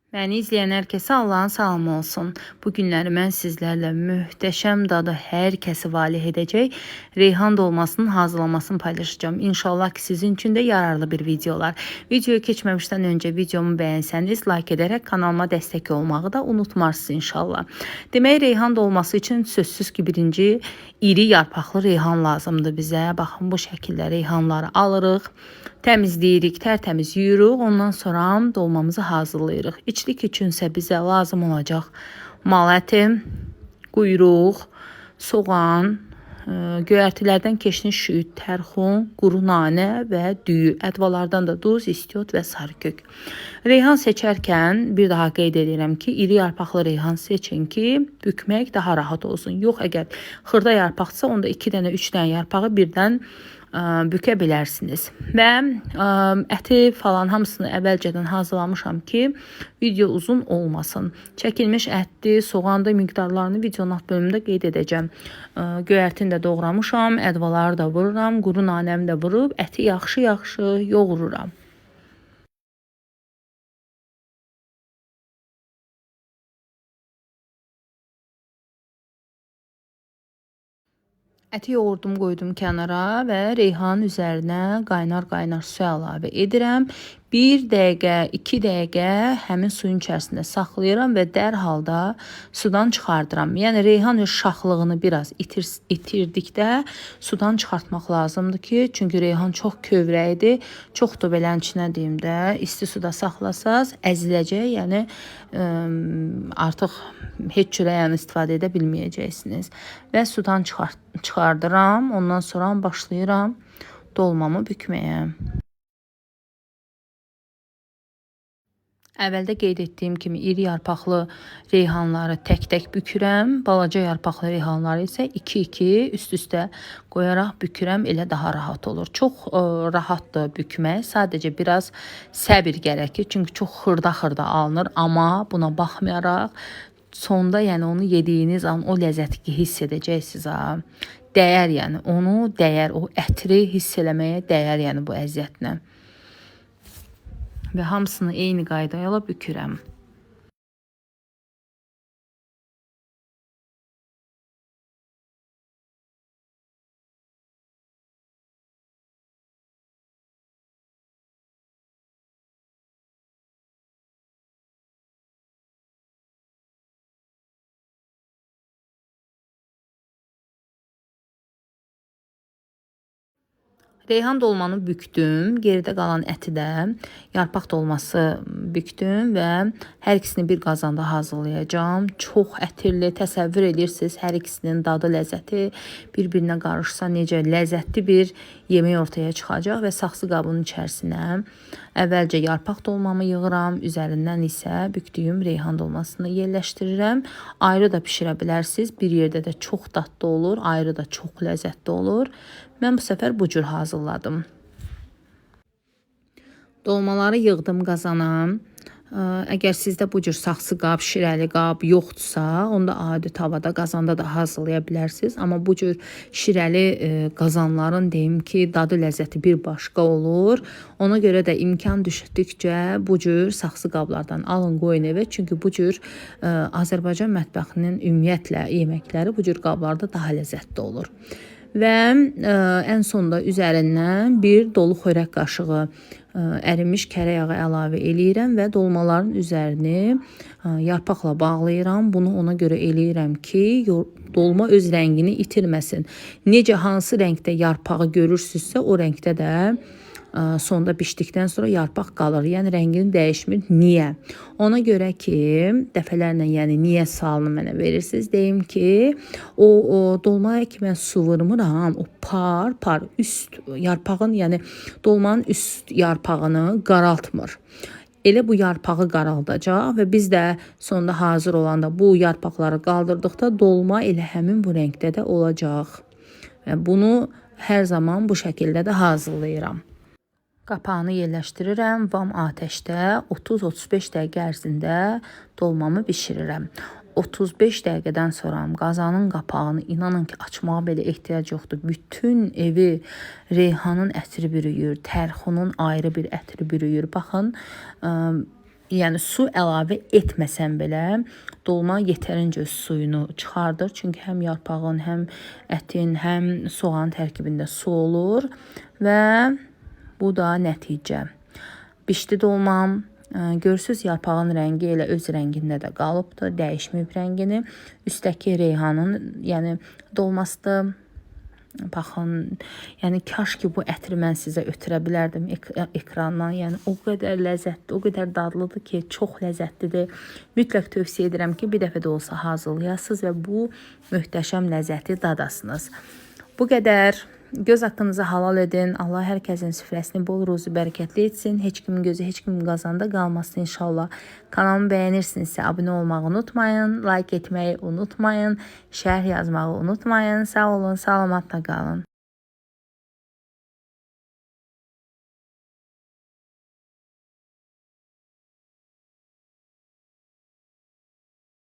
Məni izləyən hər kəsə Allahın salamı olsun. Bu günləri mən sizlərlə möhtəşəm dadı hər kəsi valeh edəcək reyhan dolmasının hazırlamasını paylaşacağım. İnşallah ki sizin üçün də yararlı bir video olar. Videoya keçməmişdən öncə videomu bəyənsəniz like edərək kanalıma dəstək olmağı da unutmarsınız inşallah. Demək reyhan dolması üçün sözsüz ki birinci iri yarpaqlı reyhan lazımdır bizə. Baxın bu şəkildə reyhanları alırıq. Təmizləyirik, tərtəmiz yuyuruq. Ondan sonra dolmamızı hazırlayırıq. İçlik üçünsə bizə lazım olacaq mal əti, quyruq, soğan, göyərtilərdən keşniş şüyüd, tərxun, quru nanə və düyü, ədvalardan da duz, istiot və sarı kök. Reyhan seçərkən bir daha qeyd edirəm ki, iri yarpaqlı reyhan seçin ki, bükmək daha rahat olsun. Yox, əgər xırda yarpaqdırsa, onda 2 dənə, 3 dənə yarpağı birdən bükə bilərsiniz. Və əti falan hamısını əvvəlcədən hazırlamışam ki, video uzun olmasın. Çəkilmiş ətli, soğanlı miqdarlarını videonun alt bölümündə qeyd edəcəm. Göyərtini də doğramışam, ədvaları da vururam, quru nanəmi də vurub əti yaxşı-yaxşı yoğururam. Əti yoğurdum, qoydum kənara və reyhanın üzərinə qaynar-qaynar su əlavə edirəm. 1 dəqiqə, 2 dəqiqə həmin suyun içərisində saxlayıram və dərhal da sudan çıxardıram. Yəni reyhan öz şaxlığını biraz itirdikdə sudan çıxartmaq lazımdır ki, çünki reyhan çox kövrəkdir. Çox da belə içinə deyim də, isti suda saxlasaz əziləcək, yəni artıq heç cürə yəni istifadə edə bilməyəcəksiniz. Və sudan çıxardıram. Ondan sonra başlayıram dolmamı bükməyə. Əvvəldə qeyd etdiyim kimi iri yarpaqlı reyhanları tək-tək bükürəm. Balaca yarpaqlı reyhanları isə 2-2 üst-üstə qoyaraq bükürəm. Elə daha rahat olur. Çox rahatdır bükmək. Sadəcə biraz səbir gərəkir. Çünki çox xırda-xırda alınır. Amma buna baxmayaraq sonda yəni onu yediyiniz an o ləzzəti ki hiss edəcəksiniz ha. Dəyər yəni onu dəyər, o ətri hiss eləməyə dəyər yəni bu əziyyətlə. Və hamısını eyni qaydayla bükürəm. Reyhan dolmanı bükdüm. Geridə qalan əti də yarpaq dolması bükdüm və hər ikisini bir qazanda hazırlayacağam. Çox ətirli, təsəvvür edirsiniz, hər ikisinin dadı, ləzzəti bir-birinə qarışsa necə ləzzətli bir yemək ortaya çıxacaq və saxsı qabının içərisinə əvvəlcə yarpaq dolmamı yığıram, üzərindən isə bükdüyüm reyhan dolmasını yerləşdirirəm. Ayrı da bişirə bilərsiniz. Bir yerdə də çox dadlı olur, ayrı da çox ləzzətli olur. Mən bu səfər bu cür hazırladım. Dolmaları yığdım qazana. Əgər sizdə bu cür saxsı qab, şirəli qab yoxdursa, onda adi tavada, qazanda da hazırlaya bilərsiniz. Amma bu cür şirəli qazanların deyim ki, dadı, ləzzəti bir başqa olur. Ona görə də imkan düşdükcə bu cür saxsı qablardan alın, qoyun evə. Çünki bu cür Azərbaycan mətbəxinin ümumiyyətlə yeməkləri bu cür qablarda daha ləzzətli olur. Və ən sonda üzərindən bir dolu xörək qaşığı ərimiş kərə yağı əlavə eləyirəm və dolmaların üzərini yarpaqla bağlayıram. Bunu ona görə eləyirəm ki, dolma öz rəngini itirməsin. Necə hansı rəngdə yarpağı görürsünüzsə, o rəngdə də sonda bişdikdən sonra yarpaq qalır. Yəni rəngini dəyişmir. Niyə? Ona görə ki, dəfələrlə yəni niyə sualını mənə verirsiniz? Deyim ki, o dolmaya ki mən su vurmuram, o par üst yarpağın, yəni dolmanın üst yarpağını qaraltmır. Elə bu yarpağı qaraldacaq və biz də sonda hazır olanda bu yarpaqları qaldırdıqda dolma elə həmin bu rəngdə də olacaq. Və bunu hər zaman bu şəkildə də hazırlayıram. Qapağını yerləşdirirəm. Vam atəşdə 30-35 dəqiqə ərzində dolmamı bişirirəm. 35 dəqiqədən sonra qazanın qapağını inanın ki, açmağa belə ehtiyac yoxdur. Bütün evi reyhanın ətri bürüyür, tərxunun ayrı bir ətri bürüyür. Baxın, Yəni su əlavə etməsəm belə dolma yetərincə öz suyunu çıxardır. Çünki həm yarpağın, həm ətin, həm soğanın tərkibində su olur və bu da nəticə. Bişdi dolmam. Görürsüz, yarpağın rəngi elə öz rəngində də qalıbdır, dəyişməyib rəngini. Üstəki reyhanın, yəni dolmasıdır. Baxın, yəni kaş ki bu ətri mən sizə ötürə bilərdim ekrandan. Yəni o qədər ləzzətli, o qədər dadlıdır ki, çox ləzzətlidir. Mütləq tövsiyə edirəm ki, bir dəfə də olsa hazırlayasınız və bu möhtəşəm ləzzəti dadasınız. Bu qədər. Göz haqqınızı halal edin. Allah hər kəsin süfrəsini bol ruzi bərəkətli etsin. Heç kimin gözü heç kimin qazanda qalmasın inşallah. Kanalımı bəyənirsinizsə abunə olmağı unutmayın, like etməyi unutmayın, şərh yazmağı unutmayın. Sağ olun, salamatla qalın.